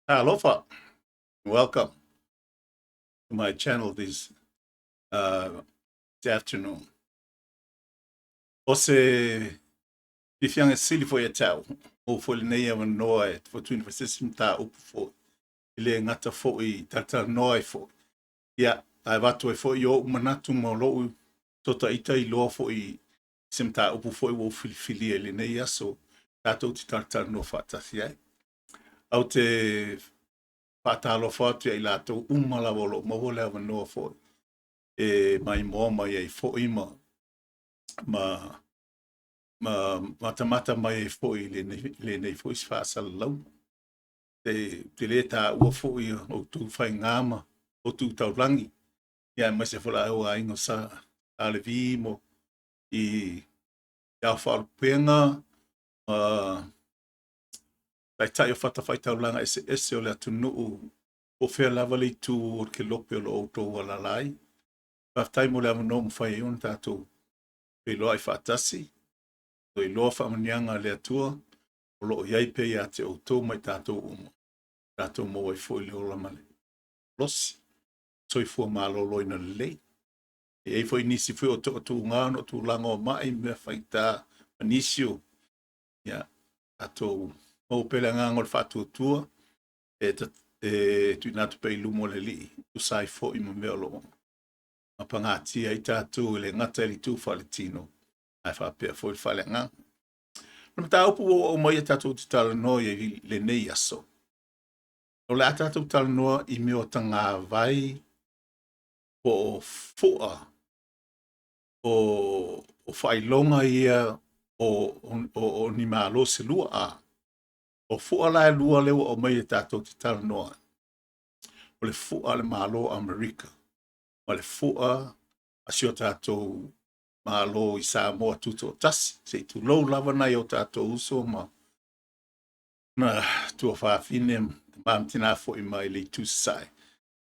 Alofa. Welcome to my channel this afternoon. O se fiafiaga sili foi ia te au, maua foi lenei avanoa e tuuina foi se isi mataupu foi, e le gata foi i talatalanoa ai foi. Ia, ae avatu ai foi ou manatu ma lou sotaita iloa foi i se mataupu foi ua ou filifilia i lenei aso tatou te talatalanoa faatasi ai. Ou te faatalofa atu ia i latou uma lava o lo o maua le avanoa foi e maimoa mai ai foi ma matamata mai ai foi i lenei foi faasalalauga. Ou te le taua foi o outou faiga ma outou tu taulagi, aemaise foi le aiga o Sa Levi mo i Ao Faalupega, ma taitai o fatafaitaulaga eseese o le atunuu, po o fea lava le itu o le kelope o lo o outou alaala ai. Faafetai mo le avanoa ua mafai ai ona tatou feiloai faatasi, toe iloa faamanuiaga a le Atua o lo o i ai pea ia te outou ma i tatou uma, tatou maua ai foi le ola ma le malosi, soifua maloloina lelei. E i ai foi nisi foi o toatuga ona o tulaga o mai ma mea faigata ma nisi o, ia, tatou maua pea le agaga o le faatuatua e tuuina atu pea i luma o le Alii, e tusa ai foi ma mea o lo o pagatia ai tatou e le gata i le itu faaletino, ae faapea foi le faaleagaga. O le mataupu ua ou aumaia tatou te talanoa i ai i lenei aso, o le a tatou talanoa i mea o tagavai po o fua o faailoga ia o ni Malo se lua. O fua la e lua lea ua aumai tatou te talanoa ai, o le fua a le Malo o Amerika ma le fua a si o tatou Malo i Samoa Tutoatasi, se i tulou lava nai o tatou uso ma tuafafine, tama ma tina foi mai le itu i Sasae,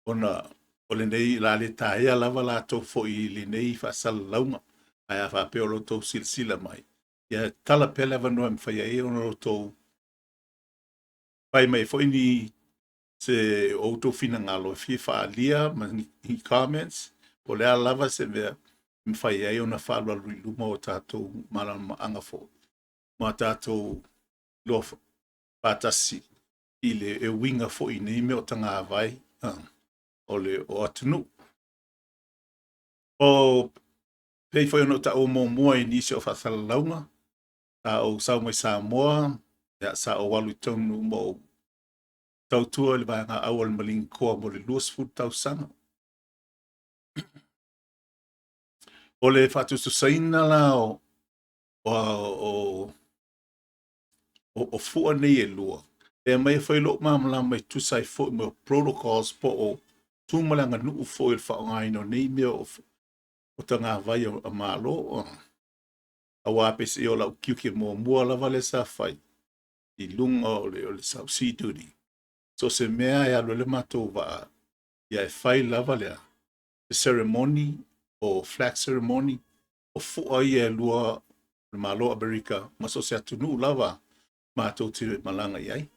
ona o lenei o le a le taea lava latou foi i lenei faasalalauga. Ae a faapea o lo o outou silasila mai, ia tatala pea le avanoa e mafai ai ona outou fai mai foi se o outou finagalo e fia faaalia ma ni comments, po o le a lava se mea e mafai ai ona faaalualu i luma o tatou malamalamaaga foi ma tatou iloa faatasi i le uiga foi i nei mea o tagavai o atunuu. O pei foi ona ou taua muamua i nisi o faasalalauga, sa ou sau mai Samoa, ia, sa ou alu i totonu ma ou tautua i le vaega au a le Marine Corps mo le 20 tausaga. O le faatusatusaina la o fua nei e lua, e aumai foi lou malamalama e tusa ai foi ma protocols po o tu ma le aganuu foi o le faaaogaina o nei mea o tagavai a Malo. Aua peiseai o lau tiute muamua lava lea sa fai i luga o le South Sea Duty, so o se mea e alu ai le matou vaa, ia e fai lava le ceremony o flag ceremony, o fua ia e lua o le Malo o Amerika ma so o se atunuu lava matou te malaga i ai.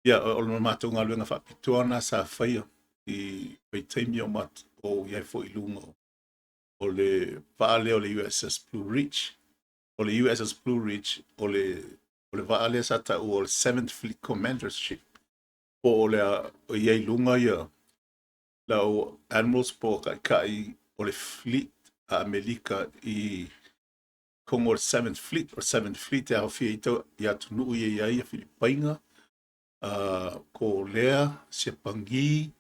Ia, o le matou galuega faapitoa lena sa faia i vaitaimi o i ai foi i luga o le vaa lea o le USS Blue Ridge. O le USS Blue Ridge, o le vaa lea sa taua o le Seventh Fleet Commander's Ship, po o le o i ai i luga ia lau admirals po o taitai o le fleet a Amerika i totonu o le Seventh Fleet. O le Seventh Fleet e aofia ai atunuu ia e i ai Filipaina, Kolea, Siapani,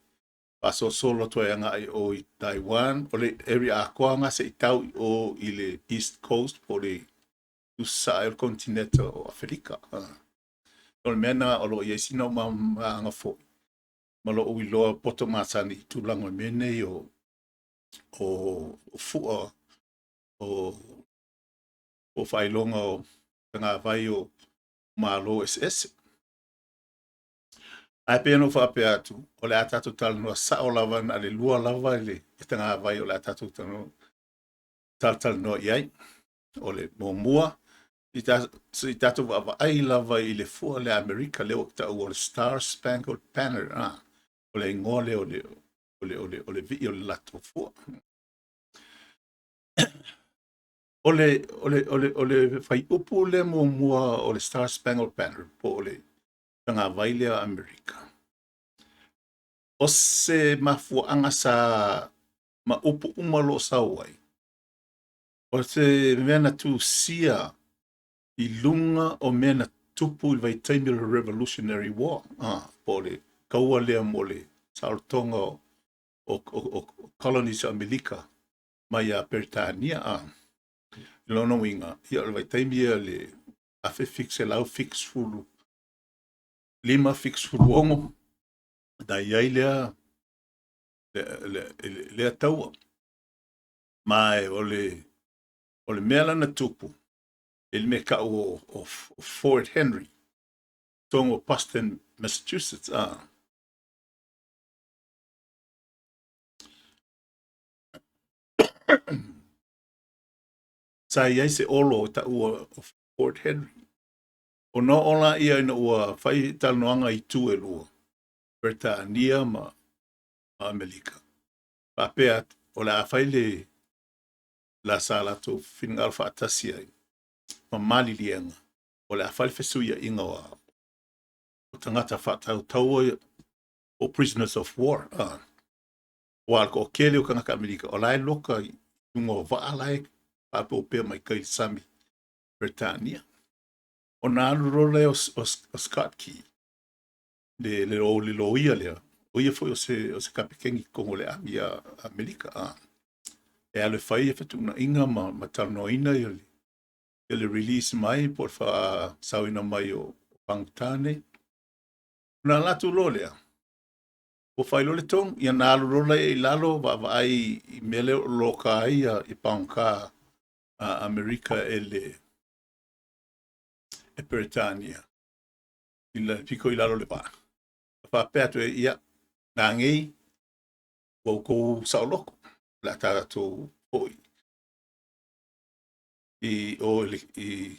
faasolosolo atu ai agai i o i Taiwan. O le area atoa lena se i tau i o i le East Coast po o le itu sasae o le konetineta o Afelika. O le mea lena o lo o i ai sina malamalamaaga foi ma lou iloa poto masani i tulaga o mea nei o fua o faailoga o tagavai o Malo eseese. Ae pei ona ou faapea atu, o le a tatou talanoa sao lava na o le lua lava le tagavai o le a tatou talatalanoa i ai. O le muamua, se i tatou vaavaai lava i le fua lea a Amerika lea ua ou taua o le Star Spangled Banner, o le igoa lea o le vii o le latou fua. O le fuaiupu lea muamua o le Star Spangled Banner po o le tagavai lea a Amerika, o se mafuaaga sa ma upu uma o lo o sau ai, o se mea na tusia i luga o mea na tupu i le vaitaimi o le Revolutionary War, po o le kaua lea mo le saolotoga o colonies o Amerika mai ia Peretania. O lona uiga, ia o le vaitaimi ia i le 1775, 76 na i ai lea taua. Ma o le mea la na tupu i le mea e tau o Fort Henry, totonu o Boston, Massachusetts. Sa i ai se olo e taua o Fort Henry. Ona oo lea ina ua fai talanoaga i itu e lua, Peretania ma Amerika, faapea atu, o le a fai le la sa latou finagalo faatasi ai ma maliliega, o le a fai le fesuiaiga o tagata faatau taua po o prisoners of war. Aua o le toatele o tagata Amerika o la e loka i luga o vaa la e faaopeopea mai tai i le sami Peretania. Ona alu loa lea o Scott Key, le loia lea, o ia foi o se kapeteni i totonu o le ami a Amerika, e alu e fai fetuunaiga ma talanoaina le release mai po o le faasaoina mai o pagota nei. Ona alu atu loa lea, ua fai loa le tonu, ia ona alu loa lea i lalo vaavaai i mea lea o loka ai pagota a Amerika e le Peretania i le pito i lalo o le vaa. Faapea atu, ia, nanei, ua outou saoloto, o le a tatou foi i o i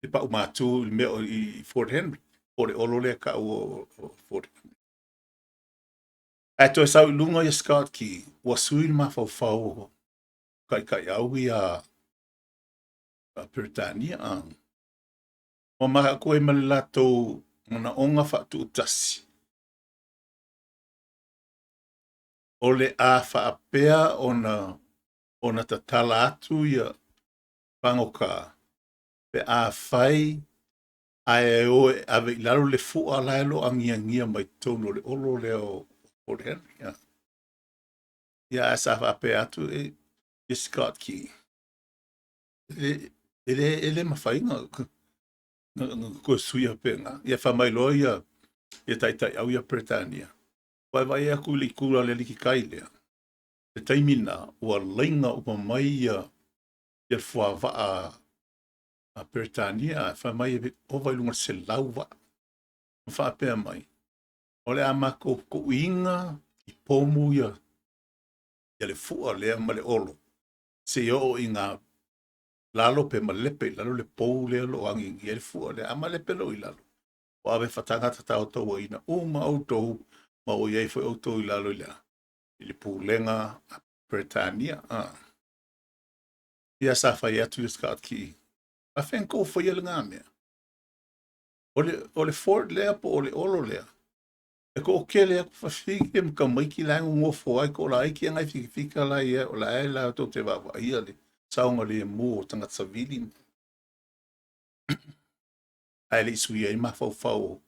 le paumatu i le mea o i Fort Henry, po o le olo lea e taua o Fort Henry. Ae toe sau i luga ia Scott Key, ua sui le mafaufau o taitaiau ia a Peretania, ua matautu ai ma le latou manaoga faatuutasi, o le a faapea ona tatala atu ia pagota pe afai ae o e ave i lalo le fua la e o lo o agiagia mai totonu o le olo lea o Fort Henry. Ia, ae sa faapea atu e Scott Key, e le mafai ona toe suia faapena. Ia fai mai loa ia taitaiau ia Peretania, vaavaai atu i le itu o le alititai lea, le taimi lena, ua laina uma mai ia le fuavaa a Peretania, fai mai e ova i luga o le 100 vaa. Ma faapea mai, o le a matou tuuina i pomu ia le fua lea ma le olo, seia oo ina lalo pe malepe i lalo le pou lea o lo o agiagia ai le fua lea. A malepe loa i lalo, ua ave faatagata taotauaina uma outou, ma ua i ai foi outou i lalo i le pulega a Peretania. Ia sa fai atu le Scott Key, faapefea ona outou faia lena mea? O le fort lea po o le olo lea, e toatele atu fafine ma tamaiti la e nonofo ai, toalaiti lava nai fikafika la e i ai, o la e latou te vaavaaia le saogalemu o tagata savili. Ae le i suia ai mafaufau o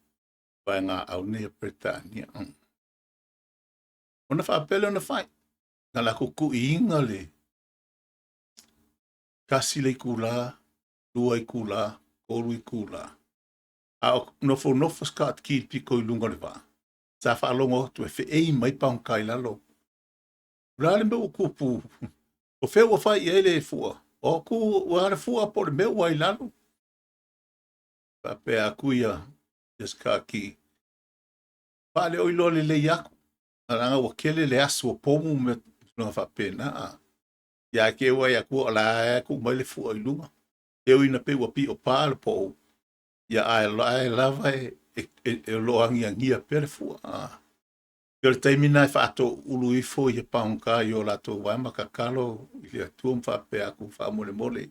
vaegaau nei a Peretania. Ona faapea lea ona fai, na latou tuiina le 1 le itula, 2 itula, 3 itula, a o nofonofo Scott Key i le pito i luga o le vaa, sa faalogo atu e feei mai pagota i lalo. O le a le mea ua tupu? O fea ua fai i ai le fua? O atu ua le fua po o le mea ua i lalo. Faapea atu ia ia Scott Key, faaleoiloa lelei aku, leaga ua tele le asu o pomu ma mea tulaga faapena. Ia ae te i ua vaai atu o la e tuu mai le fua i luga. E ui ina pei ua piopā le pou, ia ae lava e o lo o agiagia pea le fua. O le taimi lena e faatoulu ifo ia pagota i o latou vae ma tatalo i le Atua ma faapea atu, faamolemole,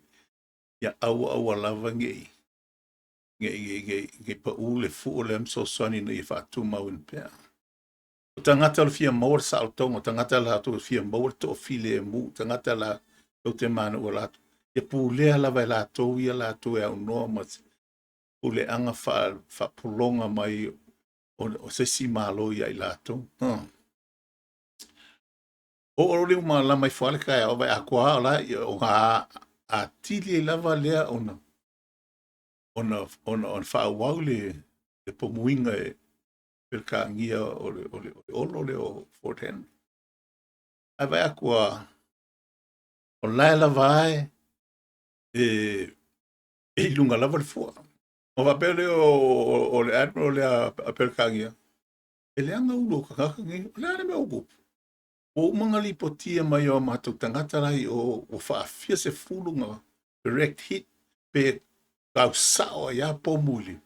ia aua aua lava ne i pau le fua lea ma fesoasoani ina ia faatumauina pea. O tagata o le fia maua le saolotoga, o tagata latou te fia maua le toafilemu, o tagata latou te mananao latou, ia pulea lava e latou ia latou e aunoa ma se puleaga faapologa mai o se isi Malo ia i latou. Oo loa lea ua malama ifo lava le taeao, vaai atoa lava o la e ona atili ai lava lea ona faaauau le pomuina e Peretania o le Olo lea o Fort Henry. Ae vaai atu lava o la e lava e i luga lava le fua. Ona faapea lea o le Admiral lea a Peretania, e leaga ulu o tagata nei, o le a le mea ua tupu? Ua uma ona lipotia mai e o matou tagata la e i o ua faafia sefulu ona direct hit pe tau sao ai lava pomu i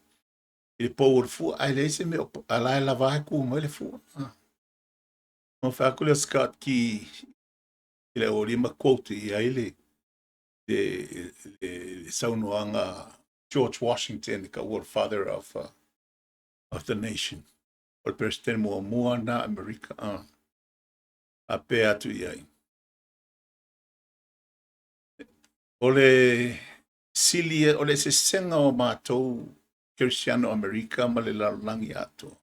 le pou o le fua, ae leai se mea, a o la e lava e tu mai le fua. Ona fai atu lea o Scott Key i le aualii ma quote i ai le saunoaga a George Washington e taua o le Father of the Nation, o le Peresetene muamua lena a Amerika. Faapea atu i ai, o le sili, o le eseesega o matou Kerisiano Amerika ma le lalolagi atoa,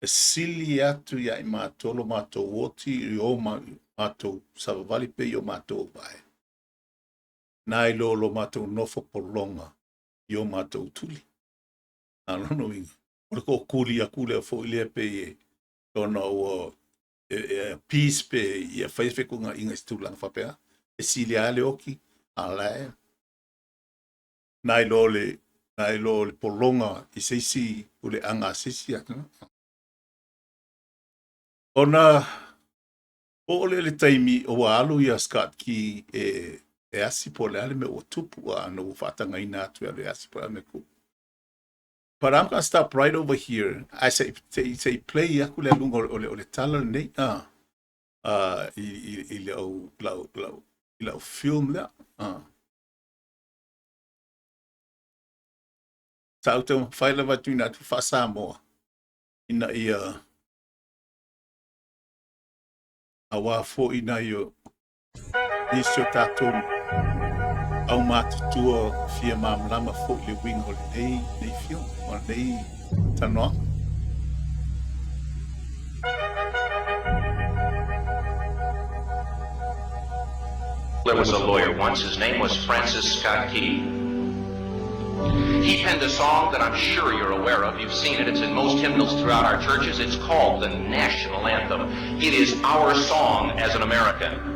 e sili atu ia i matou lo matou oti i o matou savavali pea i o matou vae, nai lo lo matou nofo pologa i o matou tuli. A lona uiga, o le tootuli atu lea foi lea pei e ona ua e appease pe ia fai fetuunaiga i se tulaga faapea, e sili lava le oti, a o la e nai lo le pologa i se isi puleaga a se isi atunuu. Ona oo lea i le taimi ua alu ia Scott Key e asi po o le a le mea ua tupu, ona ua faatagaina atu e alu e asi po o le a le mea ua tupu. But I'm gonna stop right over here ae se i play atu le aluga o le tala lenei i lau film lea. Sa ou taumafai lava e tuuina atu faa-Samoa ina ia aua foi nai o nisi o tatou aumatutua fia malamalama foi i le uiga o lenei film, o lenei talanoaga. There was a lawyer once. His name was Francis Scott Key. He penned a song that I'm sure you're aware of. You've seen it. It's in most hymnals throughout our churches. It's called the National Anthem. It is our song as an American.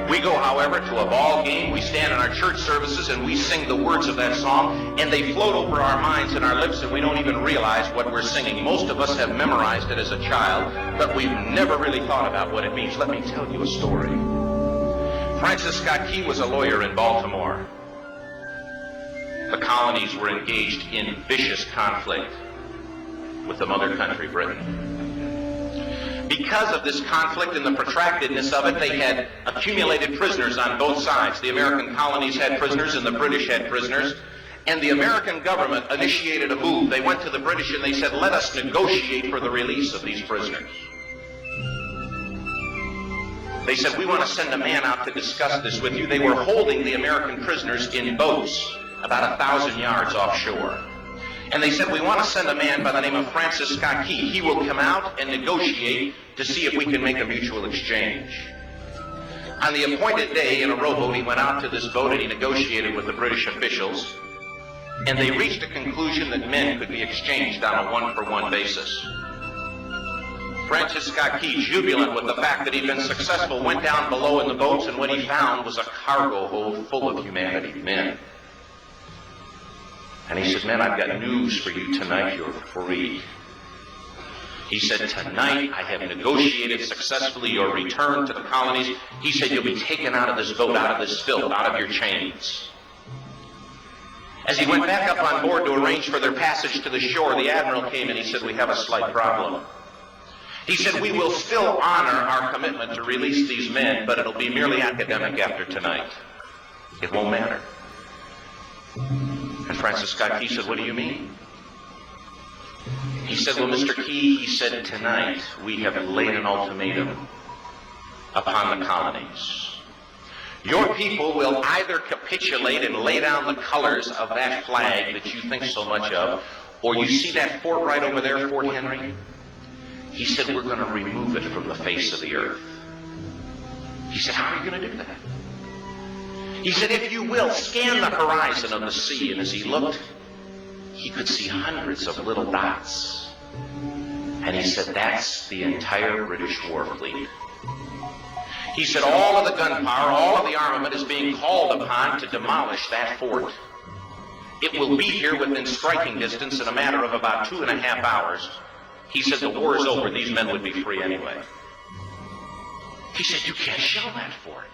We go, however, to a ball game. We stand in our church services and we sing the words of that song, and they float over our minds and our lips, and we don't even realize what we're singing. Most of us have memorized it as a child, but we've never really thought about what it means. Let me tell you a story. Francis Scott Key was a lawyer in Baltimore. The colonies were engaged in vicious conflict with the mother country, Britain. Because of this conflict and the protractedness of it, they had accumulated prisoners on both sides. The American colonies had prisoners and the British had prisoners. And the American government initiated a move. They went to the British and they said, let us negotiate for the release of these prisoners. They said, we want to send a man out to discuss this with you. They were holding the American prisoners in boats about 1,000 yards offshore. And they said, we want to send a man by the name of Francis Scott Key. He will come out and negotiate to see if we can make a mutual exchange. On the appointed day, in a rowboat, he went out to this boat and he negotiated with the British officials. And they reached a conclusion that men could be exchanged on a one-for-one basis. Francis Scott Key, jubilant with the fact that he'd been successful, went down below in the boats, and what he found was a cargo hold full of humanity, men. And he said, Men, I've got news for you tonight. You're free. He said, Tonight I have negotiated successfully your return to the colonies. He said, You'll be taken out of this boat, out of this filth, out of your chains. As he went back up on board to arrange for their passage to the shore, the admiral came and he said, We have a slight problem. He said, We will still honor our commitment to release these men, but it'll be merely academic after tonight. It won't matter. And Francis Scott Key said, What do you mean? He said, Well, Mr. Key, he said, tonight we have laid an ultimatum upon the colonies. Your people will either capitulate and lay down the colors of that flag that you think so much of, or you see that fort right over there, Fort Henry? He said, We're going to remove it from the face of the earth. He said, How are you going to do that? He said, If you will, scan the horizon of the sea. And as he looked, he could see hundreds of little dots. And he said, That's the entire British war fleet. He said, All of the gunpowder, all of the armament is being called upon to demolish that fort. It will be here within striking distance in a matter of about 2.5 hours. He said, The war is over. These men would be free anyway. He said, You can't shell that fort.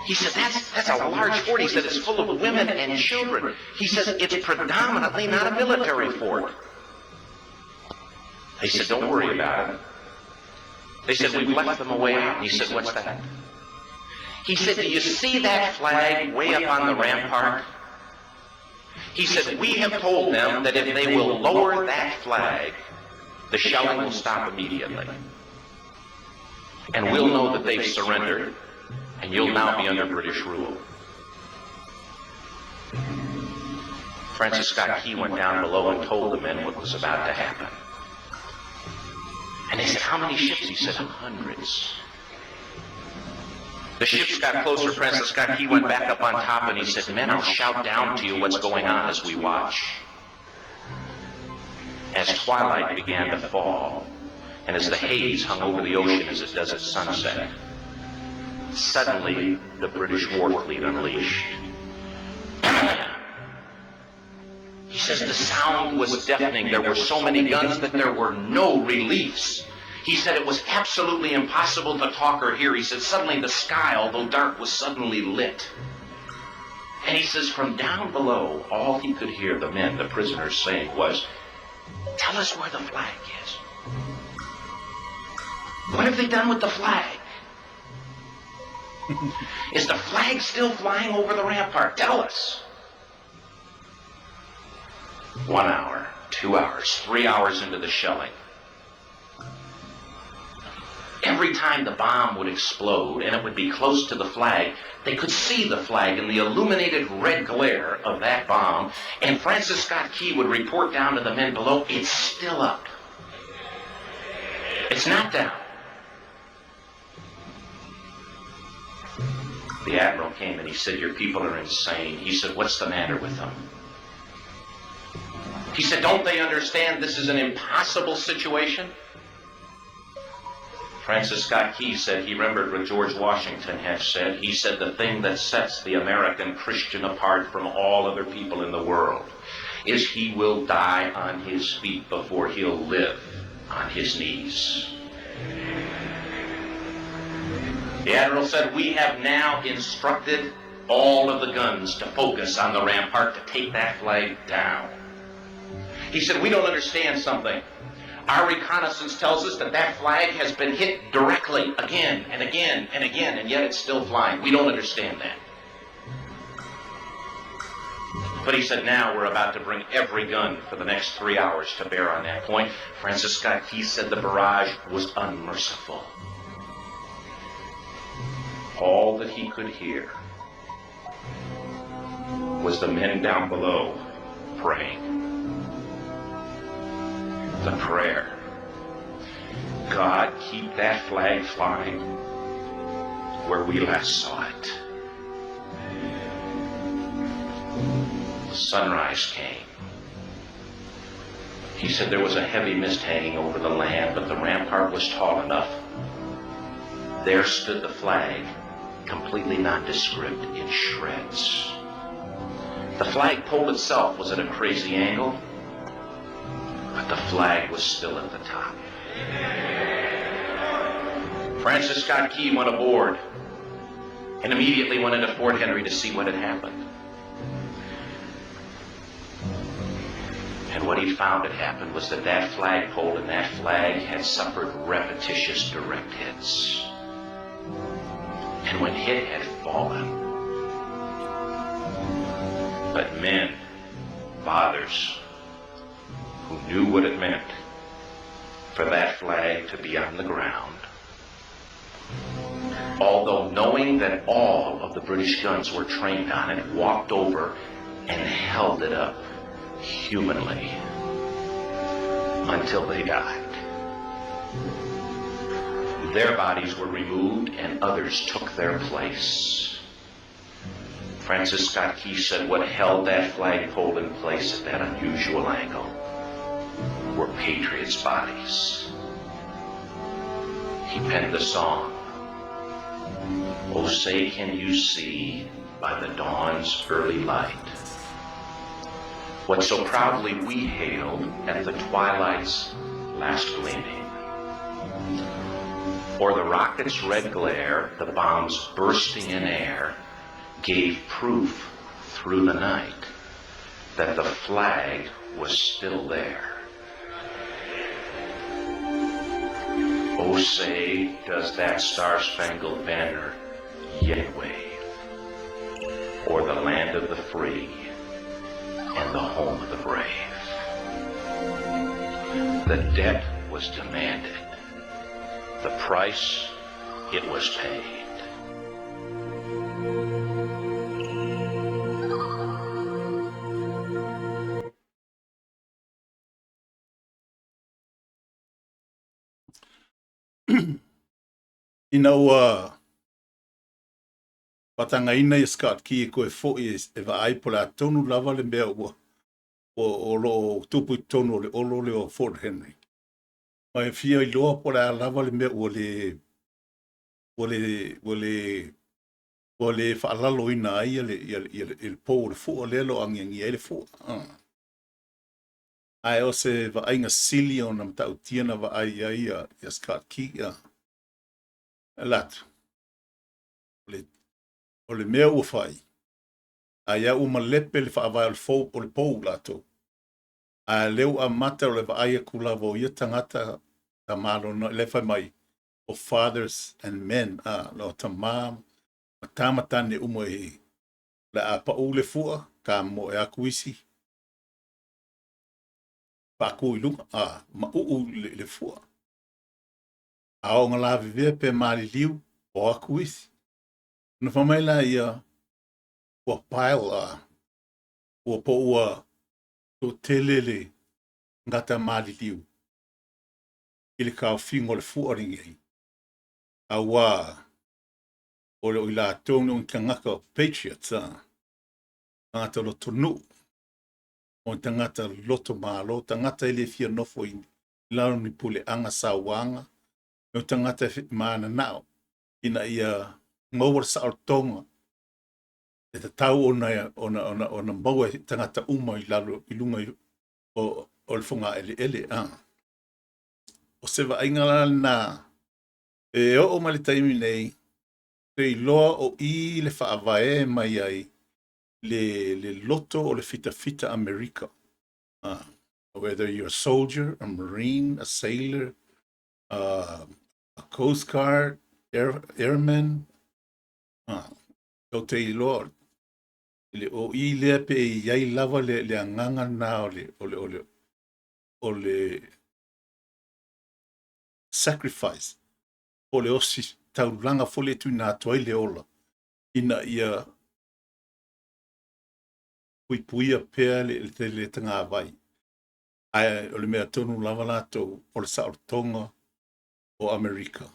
He said, that's a large fort. He said, it's full of women and children. He says, it's predominantly not a military fort. They said, don't worry about it. They said, we've left them a way out. And he said, what's that? He said, do you see that flag way up on the rampart? He said, we have told them that if they will lower that flag, the shelling will stop immediately. And we'll know that they've surrendered, and you'll now be under British rule. Francis Scott Key went down below and told the men what was about to happen. And they said, how many ships? He said, hundreds. The ships got closer. Francis Scott Key went back up on top and he said, men, I'll shout down to you what's going on as we watch. As twilight began to fall, and as the haze hung over the ocean as it does at sunset, suddenly the British war fleet unleashed. He says the sound was deafening. There were so many guns that there were no reliefs. He said it was absolutely impossible to talk or hear. He said suddenly the sky, although dark, was suddenly lit. And he says from down below, all he could hear the men, the prisoners, saying was, tell us where the flag is. What have they done with the flag? Is the flag still flying over the rampart? Tell us. 1 hour, 2 hours, 3 hours into the shelling. Every time the bomb would explode and it would be close to the flag, they could see the flag in the illuminated red glare of that bomb, and Francis Scott Key would report down to the men below, it's still up. It's not down. The admiral came and he said, your people are insane. He said, what's the matter with them? He said, don't they understand this is an impossible situation? Francis Scott Key said he remembered what George Washington had said. He said the thing that sets the American Christian apart from all other people in the world is he will die on his feet before he'll live on his knees. The admiral said, we have now instructed all of the guns to focus on the rampart to take that flag down. He said, we don't understand something. Our reconnaissance tells us that that flag has been hit directly again and again and again, and yet it's still flying. We don't understand that. But he said, now we're about to bring every gun for the next 3 hours to bear on that point. Francis Scott Key said the barrage was unmerciful. All that he could hear was the men down below praying. The prayer. God, keep that flag flying where we last saw it. Sunrise came. He said there was a heavy mist hanging over the land, but the rampart was tall enough. There stood the flag, completely nondescript, in shreds. The flagpole itself was at a crazy angle, but the flag was still at the top. Francis Scott Key went aboard and immediately went into Fort Henry to see what had happened. And what he found had happened was that that flagpole and that flag had suffered repetitious direct hits. And when hit, had fallen. But men, fathers, who knew what it meant for that flag to be on the ground, although knowing that all of the British guns were trained on it, walked over and held it up humanly until they died. Their bodies were removed and others took their place. Francis Scott Key said what held that flagpole in place at that unusual angle were patriots' bodies. He penned the song, Oh, say can you see by the dawn's early light what so proudly we hailed at the twilight's last gleaming, or the rocket's red glare, the bombs bursting in air, gave proof through the night that the flag was still there. Oh, say, does that star-spangled banner yet wave o'er the land of the free and the home of the brave? The debt was demanded. The price, it was paid. Ina ua faatagaina ia Scott Key e koe foʻi e vaai po o le a tonu lava le mea ua o lo o tupu i totonu o le olo lea o Fort Henry. Ma e fia iloa po o le a lava le mea ua le ua le ua le ua le faalaloina ai ia le ia le ia le pou o le fua lea o lo o agiagia ai le fua. Ae o se vaaiga sili ona matautia na vaai i ai ia Scott Key. E alu atu, o le mea ua fai, ae ua malepe le faavae o le fou o le pou latou. A o lea ua amata o le vaai atu lava o ia tagata tamālono, le fai mai o fathers and men, a o tamā ma tama tane uma e le a paʻu le fua, ka mo e aku isi, paaku i luga, a mauu le fua. A o ngā lavevea pe maliliu, o aku isi. Na fai mai la ia, ua pile a, ua po ua toatele le tagata maliliu i le taofiga o le fua lenei. Auā o le o i latou ni o tagata patriots, a, tagata lotonuu, o tagata loto malo, tagata e le fia nofo i lalo ni puleaga sauaga, o tagata e mananao ina ia maua le saolotoga e tatau ona maua e tagata uma i lalo i luga o le fogaeleele. A. O se vaaiga la lena e oo mai le taimi nei, te iloa o i le faavae mai ai le loto o le fitafita Amerika. Whether you're a soldier, a marine, a sailor, a coast guard, airman, o te iloa le o i lea pe i ai lava le agaga na o le sacrifice o le osi taulaga foi le tuina atu ai le ola ina ia puipuia pea le tagavai. Ae o le mea tonu lava latou o le saolotoga o Amerika.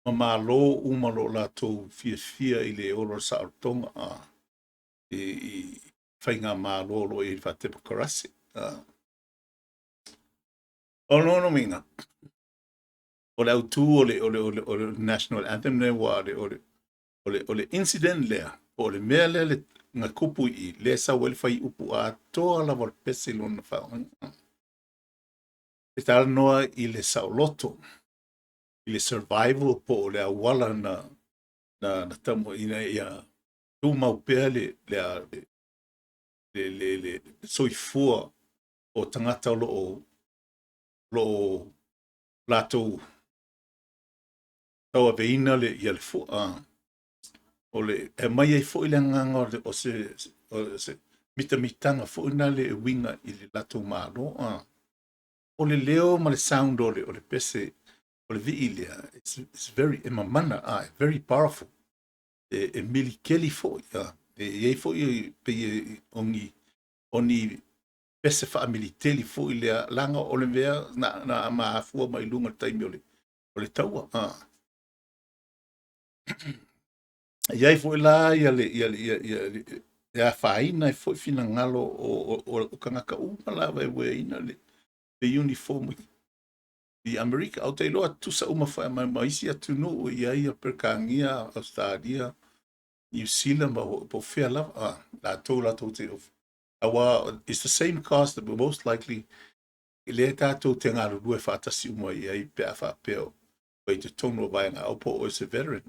Ma malo uma lo latou fiafia i le ola o le saolotoga a, i faiga malo o lo o i faatemokarasi. O lona uiga, o le autū o le National Anthem lea ua o le incident lea, po o le mea lea le na kupu i i, lea e sau ai le fuaiupu atoa lava o le pese i lona faaaogaina. E talanoa i le saoloto, i le survival po o le auala na na na tau ina ia tumau pea le le le le, le soifua o tagata o lo o lo o latou tauaveina le ia le fua. O le e aumai ai foi le agaga o, le, o, se, o se mitamitaga foi na le e uiga i le latou Malo. O le leo ma le sound o le pese o le vii lea, it's very, e mamana, very powerful. E milikeli foi. E i ai foi pei o ni, o ni pese faamiliteli foi lea, laga o le mea na, na mafua mai luga le taimi o le taua. E i ai foi la ia le, ia le, ia, ia, e afaina ai foi finagalo o, o, o tagata uma lava e ueaina le, le uniform i Amerika. Ou te iloa tutusa uma foi ma, ma isi atunuu e i ai Peretania, Ausetalia, Niu Sila ma po o fea lava. Latou latou te aua it's the same cost that most likely lea tatou te galulue faatasi uma i ai pe a faapea o i totonu o vaega au po o se veteran.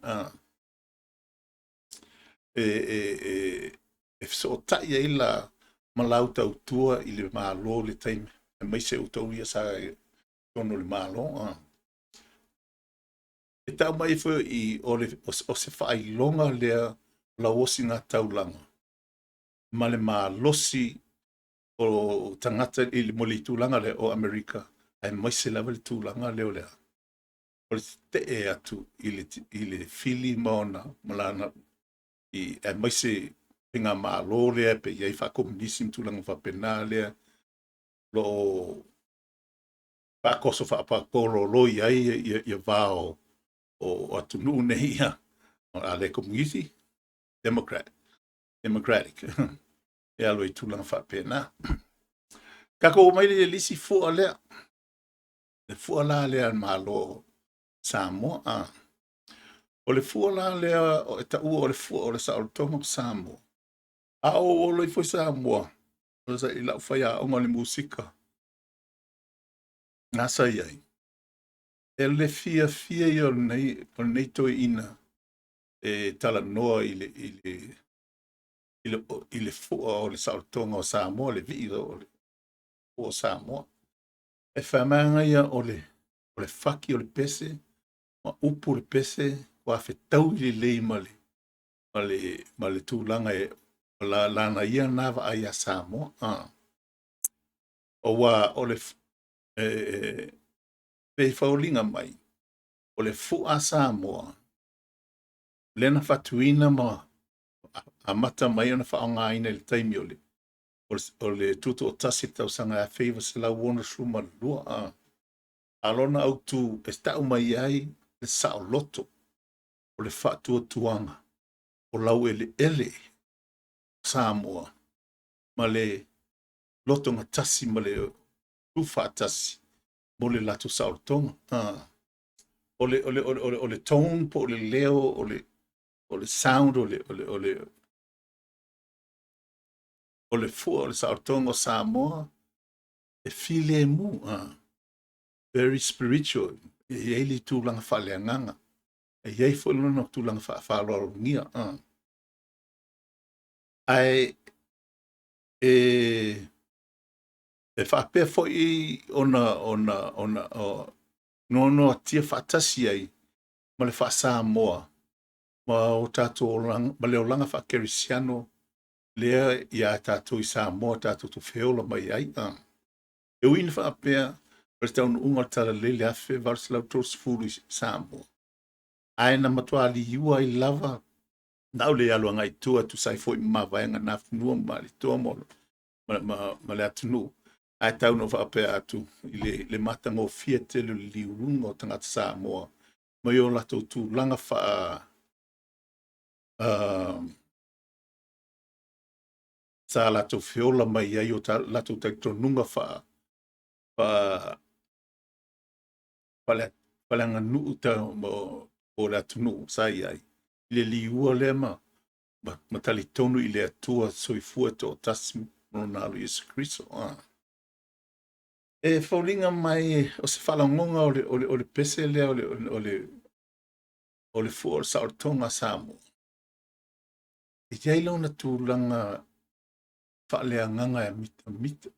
E, e, e, e fesootai ai la ma lau tautua i le Malo le taimi, aemaise outou ia sa i totonu o le Malo. E tau mai foi i o, le, o, o se faailoga lea o lau osiga taulaga ma le malosi o tagata i le, mo le tulaga lea o Amerika, aemaise lava le tulaga lea o le o le tetee atu i le, i le fili ma ona ma lana i aemaise faigamalo lea pe i ai faakomunisi ma tulaga faapena lea lo o faakoso faapapololoi ai ia, ia va o, o atunuu nei ia, a le komunisi, Democrat, Democratic. E alo i tulaga faapena. Tatou mai le isi fua lea, le fua la lea al Malo Samoa. O le fua la lea o e taua o le fua o le saolotoga o Samoa. A o ola ifo i Samoa, o sa i lau faiaoga o le musika, na sa i ai. E le fiafia ia o lenei, o lenei toeaina e talanoa i le, i le, i le, i le fua o le saolotoga o Samoa, le vii o le fua o Samoa. E faamaga ia o le, o le faki o le pese, ma upu o le pese, ua fetaui lelei ma le, ma le, ma le tulaga e la, lana ia na vaai iā Samoa. Aua o le, e, e, pei foliga mai, o le fua a Samoa, lea na faatuina ma amata mai ona faaaogaina i le taimi o le, o le tutoatasi i le tausaga 1962. A lona autu e tau mai ai le saoloto o le faatuatuaga o laueleele Samoa ma le lotogatasi ma le tuufaatasi mo le latou saolotoga. O le, o le, o le, o le, o le tone po o le leo, o le, o le sound, o le, o le, o le, o le fua o le saolotoga o Samoa, e filemu, very spiritual, e i ai le tulaga faaleagaga, e i ai foi lona tulaga faafaaaloalogia. Ae e, e faapea foi ona ona ona o, noanoatia faatasi ai ma le faa-Samoa ma o tatou olaga, ma le olaga faakerisiano lea iā tatou i Samoa tatou te feola mai ai. E ui ina faapea o le taunuuga o le Talalelei i le 1830 i Samoa, ae na matua liua ai lava na au le alu agai i tua e tusa ai foi ma mavaega nafanua ma Malietoa ma, ma, ma, ma le atunuu, ae tau na faapea atu i le, le matagofie tele o le liuga o tagata Samoa mai o latou tulaga faa sa latou feola mai ai o ta, latou talitonuga faa faa faaleaganuu ta, o le atunuu sa i ai i le liua lea ma ma talitonu i le Atua soifua toatasi ma lona Alo Iesu Keriso. E foliga mai o se faalagoga o le pese lea o le fua o le saolotoga a Samoa. E i ai lona tulaga faaleagaga e mitamita,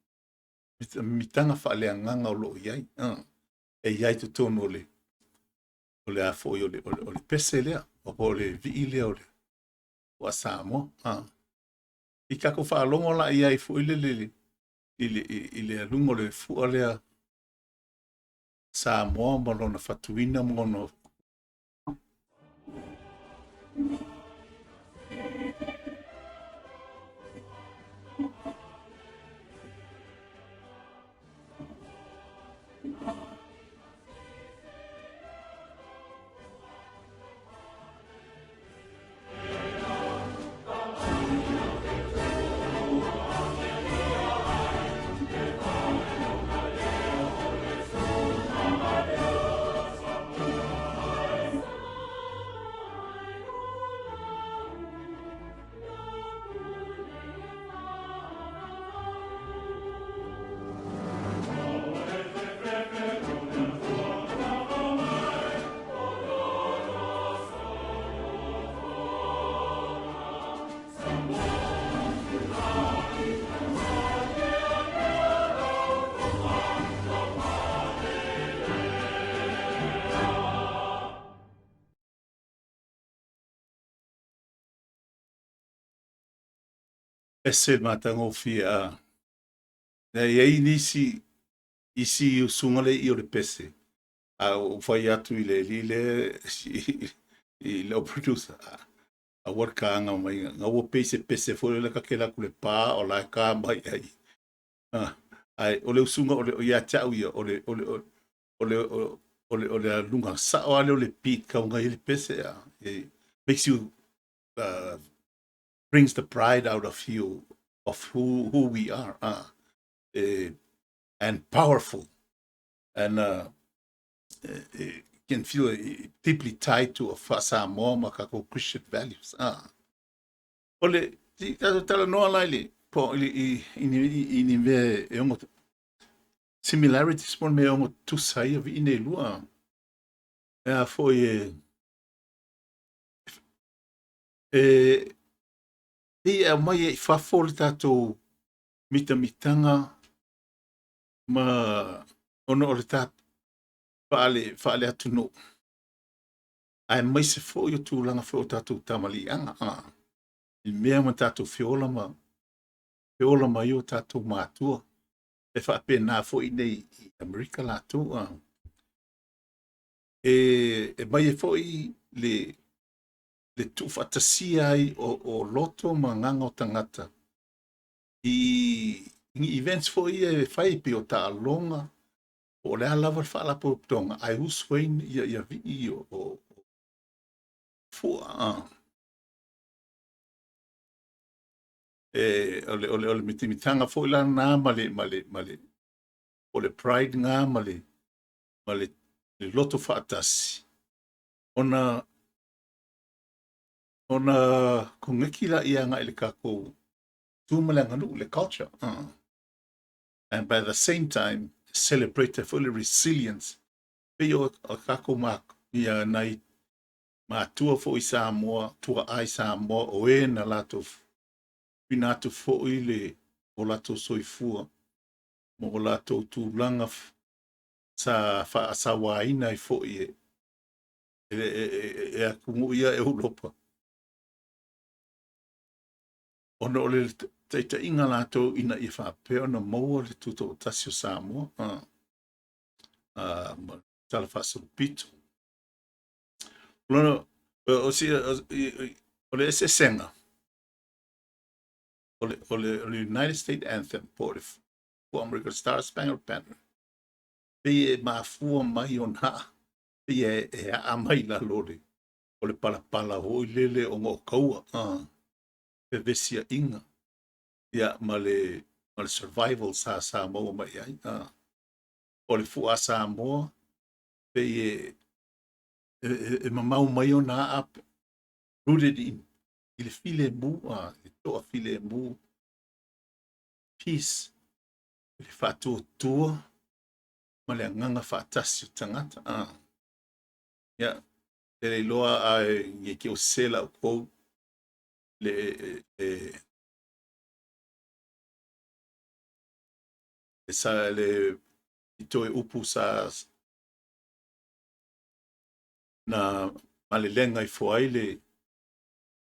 mitaga faaleagaga o lo o i ai. E i ai totonu o le a foi o le pese lea, o po o le vii lea o le fua a Samoa. I tatou faalogo la i ai foi lele i le aluga o le fua lea Samoa ma lona fatuina ma lona. Ese le matagofie a. E i ai nisi isi usuga le i o le pese. A ou fai atu i le alii lea i lau producer, aua le kaga mai, gaua pei se pese foi lea ka te alu atu i le pa o la e ka mai ai. Ae o le usuga o le ia te au ia, o le aluga sao lava lea o le beat kauga i le pese. It makes you brings the pride out of you of who we are and powerful and can feel deeply tied to Samoa ma tatou Christian values. O le tatou talanoa la i le po i ni mea e ono similarities po o mea e ono tutusa ai ia vii nei e lua. E a foi e pei e aumai ai i fafo le tatou mitamitaga ma ona o le tatou faale atunuu, aemaise foi o tulaga foi o tatou tamaliiaga i mea ma tatou feola ma feola mai ai o tatou matua. E faapena foi i inei i Amerika latou. E aumai ai foi le tuufaatasia ai o loto ma agaga o tagata i ni events foi ia e fai pei o taaloga, po o le a lava le faalapotopotoga, ae usu ai ia vii o fua. E, o le mitamitaga foi la na ma le o le pride na ma le loto faatasi ona koneti laia agai i le tatou tu ma le aganuu, le culture. And by the same time, celebrate foi le resilience pei o tatou ma ia nai matua foi i Samoa, tuaa i Samoa, o e na latou tuuina atu foi le o latou soifua ma o latou tulaga sa faasauaina ai foi e atunuu ia Europa. Ona o le taitaiga latou ina ia faapea ona maua le tutoatasi o Samoa. Ma tala faasolopito. Lona, o le eseesega, o le United States Anthem po o le American Star Spangled Banner, pei e mafua mai ona pei e aa mai lalo o le palapala foi lele ona o taua, fevesiaiga, ia, ma le survival sa maua mai ai. O le fua a Samoa, pei e mamao mai ona aa rooted in i le filemu, a le toafilemu, peace, le faatuatua ma le agaga faatasi o tagata. A. Ia, e le iloa ae i ke o se lau quote le le le sa le i toe upu sa na malelega ifo ai le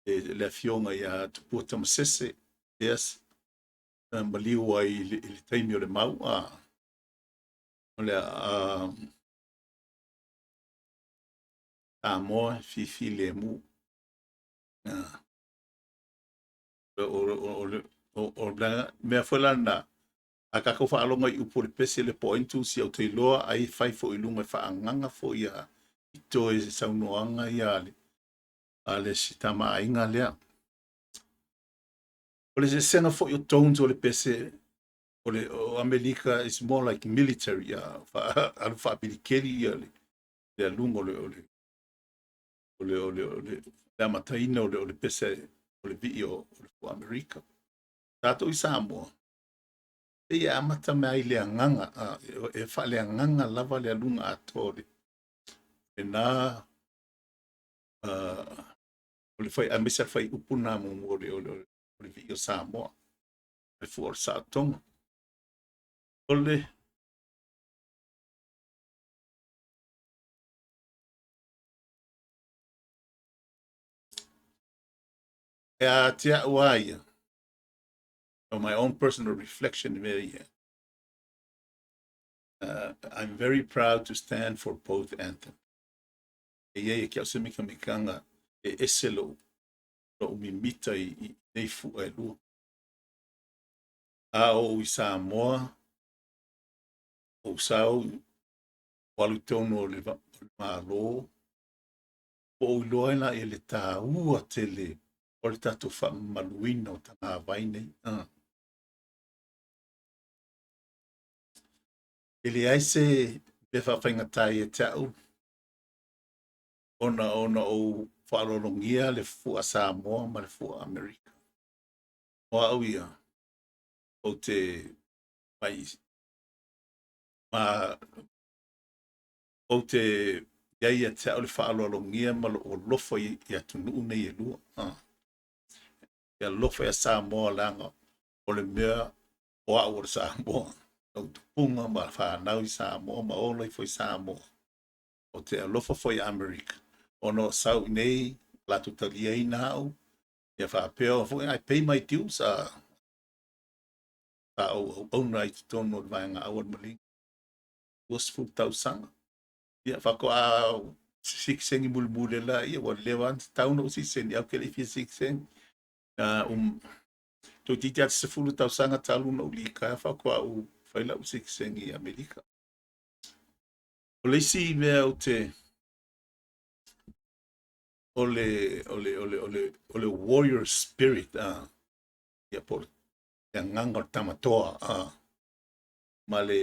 le afioga ia Tupua Tamasese, yes, na maliu ai i le taimi o le mau. A o le a Samoa e fifilemu. O le mea foi la lena, a tatou faalogo i upu o le pese le po o ai na tusia, ou te iloa ai e fai foi i luga e faaagaga foi ia i toe saunoaga ia a le si tamaaiga lea. O le eseesega foi o tones o le pese o le o Amerika is more like military, alu faabilikeli ia le aluga o le o le o le o le o le le amataina o le pese o le vii o le fua Amerika. Tatou i Samoa, e ia amata mai ai le agaga, e faaleagaga lava le aluga atoa o le lena o le fai aemaise le fai upu na muamua o le vii o Samoa, le fua o le saotoga. O le e a te au a ia, on my own personal reflection mea ia, I'm very proud to stand for both anthems. E iai e ke au se mikamikaga e ese lou mimita i nei fua e lua. A ou i Samoa, ou sau, o alu i totonu o le Malo, po o iloa ai la i le tāua tele o le tatou faamamaluina o tagavai nei. E leai se mea faafaigata ia te au ona ou faaaloalogia le fua Samoa ma le fua Amerika. O au ia, ou te mai ma ou te iai ia te au le faaaloalogia ma lou alofa i atunuu nei e lua. E alofa ia Samoa leaga o le mea o au o le Samoa. Ou tupuga ma whanau i Samoa ma ola ifo i Samoa. O te alofa foi i Amerika. Ona o sau i nei, latou taliaina au, ia faapea foi, I pay my dues, sa ou auauna ai i totonu o le vaega au o le maliga. 20 tausaga. Ia faatoa sikisengi mulimuli la ia, ua leva ona tatau ona ou sikisengi, ae ou te le i fia sikisengi. Toeitiiti lava te 10 tausaga talu ona ou litaea faatoa ou fai lau sikisengi i Amerika. O le isi mea ou te o le o le o le o le o le warrior spirit, ia po o le agaga o le tamatoa, ma le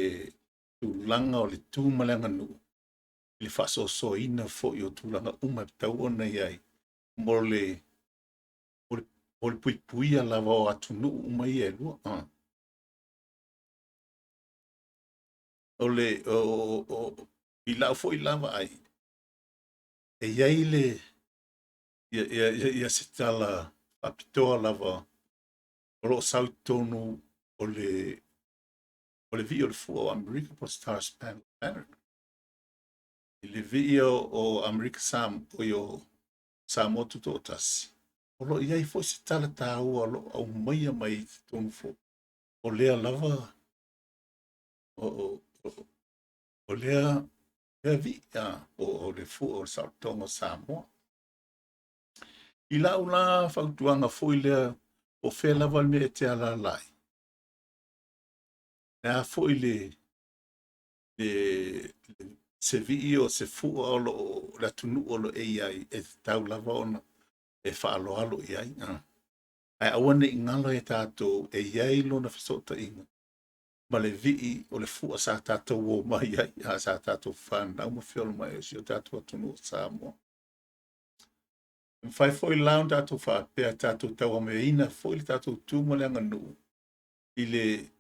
tulaga o le tu ma le aganuu i le faasoasoaina foi o tulaga uma e tatau ona i ai mo le o le puipuia lava o atunuu uma ia e lua. O le o i lau foi lava ai, e iai le ia, ia, ia, ia se tala faapitoa lava o loo sau i totonu o le vii o le fua o Amerika po Star Spangled Banner. I le vii o Amerika Sam, o i o Samoa Tutoatasi, o loo iai foi se tala tāua o loo aumaia mai i totonu foi. O lea lava o lea vii o le fua o le saolotoga o Samoa. I lau la fautuaga foi lea, o fea lava le mea e te alaala ai. Le a foi le se vii o se fua o loo le atunuu o lo e iai, e tatau lava ona e faaaloalo i ai. Ae aua ne i galo ia tatou e iai lona fesootaiga ma le vii o le fua sa tatou o mai ai, sa tatou whanau ma feola mai o si o tatou atunuu o Samoa. E mafai foi la ona tatou faapea, tatou tauameaina foi le tatou tu ma le aganuu i le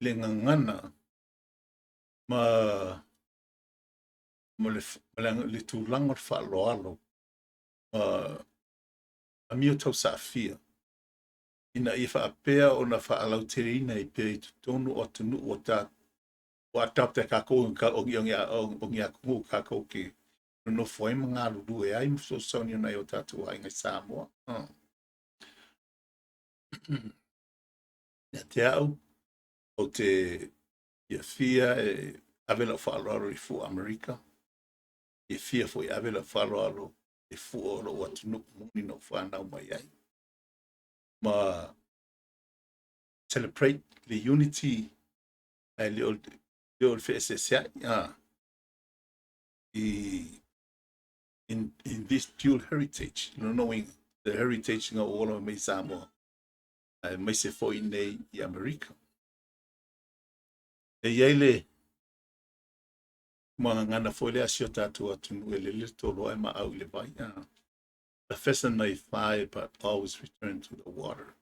le gagana ma ma le, ma le, le tulaga o le faaaloalo ma amio tausaafia ina ia faapea ona faalauteleina ai pea i totonu o atunuu o ta ua adopt e kākou o ni atunuu kākou te nonofo ai ma galulue ai ma fesoasoani i nai o tātou aiga i Samoa. Ia te au, ou te fiafia e ave lau faaaloalo i fua Amerika, fiafia foi e ave lau faaaloalo i fua o lou atunuu moni na ou whanau mai ai. Ma celebrate the unity ae le o le feeseeseai i in this dual heritage, knowing the heritage nga o ola mai Samoa, aemaise foi nei i Amerika. E i ai le magagana foi lea a si o tatou atunuu e lele le toloa e maau i le vai. The pheasant may fly but always return to the water.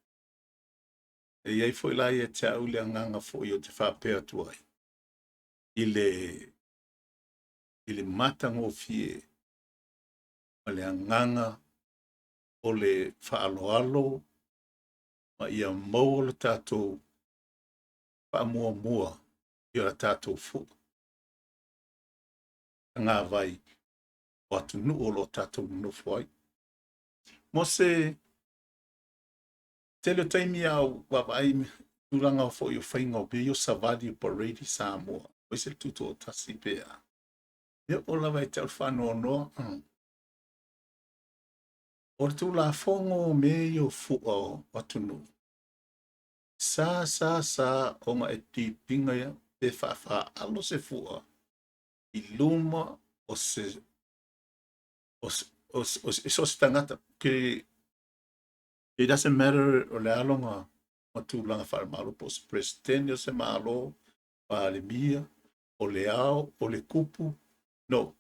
E i ai foi la ia te au le agaga foi o te faapea atu ai i le i le matagofie ma le agaga o le faaaloalo ma ia maua lo tatou faamuamua i o tatou fua tagavai o atunuu o lo o tatou nonofo ai. Mo se tele o taimi a ou vaavaai i tulaga foi o faiga o mea ia o savali o parade i Samoa, aemaise le tutoatasi pe a. E oo lava ia te au le faanoanoa, o le Tulafono o mea ia o fua o atunuu, sa sa sa ona e tipiga pe faafaalo se fua i luma o se o se o se, o se tagata ke. It doesn't matter o le aloga ma tulaga faalemalo po o se presidente o se malo, palemia, o le ao, o le kupu. No,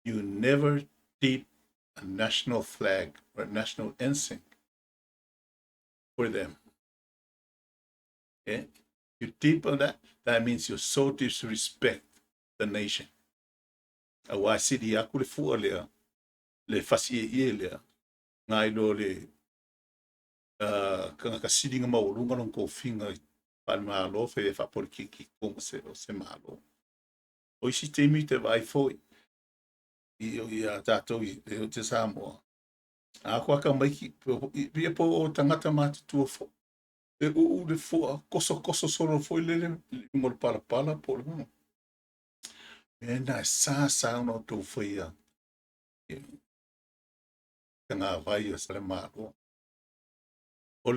you never dip a national flag or a national ensign for them. Okay? You dip on that, that means you so disrespect the nation. Aua sili aku le fua lea, le fasi e ie lea, ngai lo le kangaka siliga maualuga lona tofiga faale-Malo fai e faapolikiki totonu o se Malo. O isi taimi te vaai foi i a tatou i te Samoa. A ko aka mai ki ia po o tagata matutua foi. E uu le fua, koso koso solo foi lele i luga o le palapala po o le mea na e sa sa ona outou faia tagavai o le Malo. O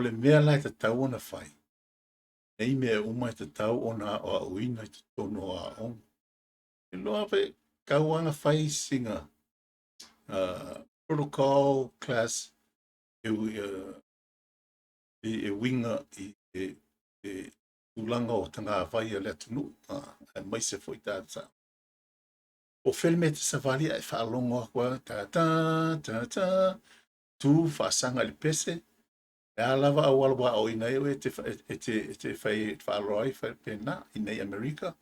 le mea la e tatau ona fai, nei mea uma e tatau ona aoaoina i totonu o aoga. E loa pe tau ana fai sina protocol class e uiga i e tulaga o tagavai a le atunuu, aemaise foi tata. O fea le mea e te savali ae faalogo atu ai, ta ta ta ta, tu faasaga i le pese, le a lava auala ua aoaoina ai oe e te fai faaaloalo ai faapena i nei Amerika.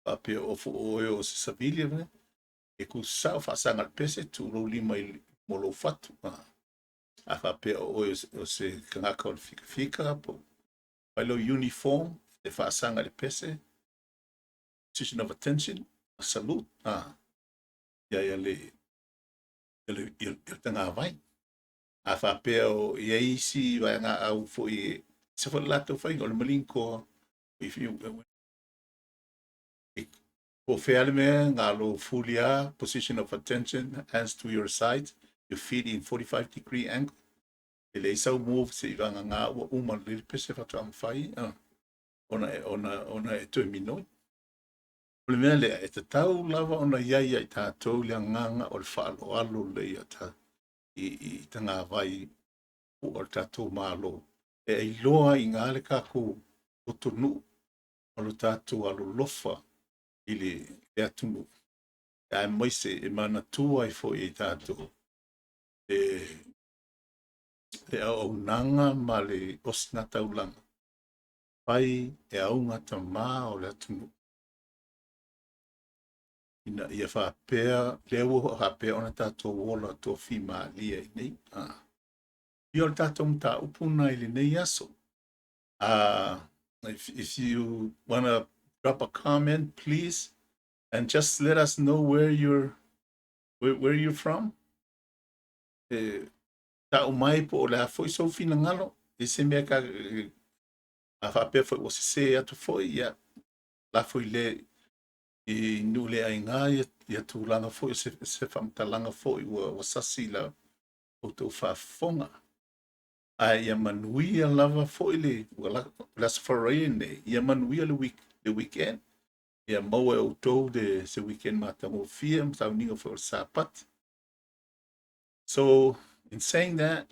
Faapea o oe o se civilian, e tusao faasaga i le pese, tu lou lima i mo lou fatu. A faapea o oe o se tagata o le fikafika, po fai lou uniform, e faasaga i le pese, position of attention, salute, ia ia le ia le, ia le tagavai. A faapea o i ai isi vaega au foi se foi latou faiga o le Marine Corps, if you po fea le mea, galo fulia, position of attention, hands to your side, your feet in 45-degree angle. E leai sau move se i vanga ngā ua uma le pese faatoa mafai ona e toe minoi. O le mea lea, e tatau lava ona iai ai tatou le agaga o le faaaloalo lea ta, i tagavai o le tatou Malo. E ailoa i ngā le tatou atunuu o lo tatou alolofa i le atunuu. Aemaise e manatua ai foi e tatou e le auaunaga ma le osigataulaga fai e augatama o le atunuu ina ia faapea lea ua faapea ona tatou ola toafimalie ai nei. Ia o le tatou mataupu na i lenei aso. If you wanna drop a comment, please, and just let us know where you're from. E ta'u mai po o le a foi sou finagalo, i se mea ka a faapea foi ua sesē atu foi, ia la foi le i nuu le aiga ia, ia tulaga foi se, se faamatalaga foi ua sasi la outou faafofoga. Ae ia manuia lava foi le ua le Aso Faraile nei, ia manuia le weekend. Ia maua e outou le se weekend matagofie ma sauniga foi o le Sapati. So, in saying that,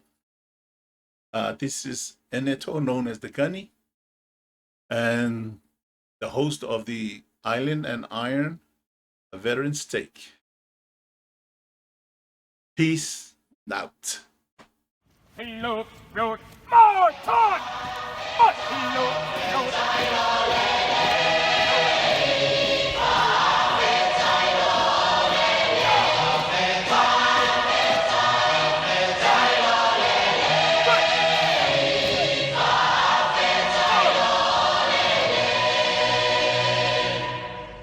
this is Eneto, known as the Gunny, and the host of the Island and Iron, a Veteran's Take. Peace out. He looked, wrote more talk, but he looked, wrote.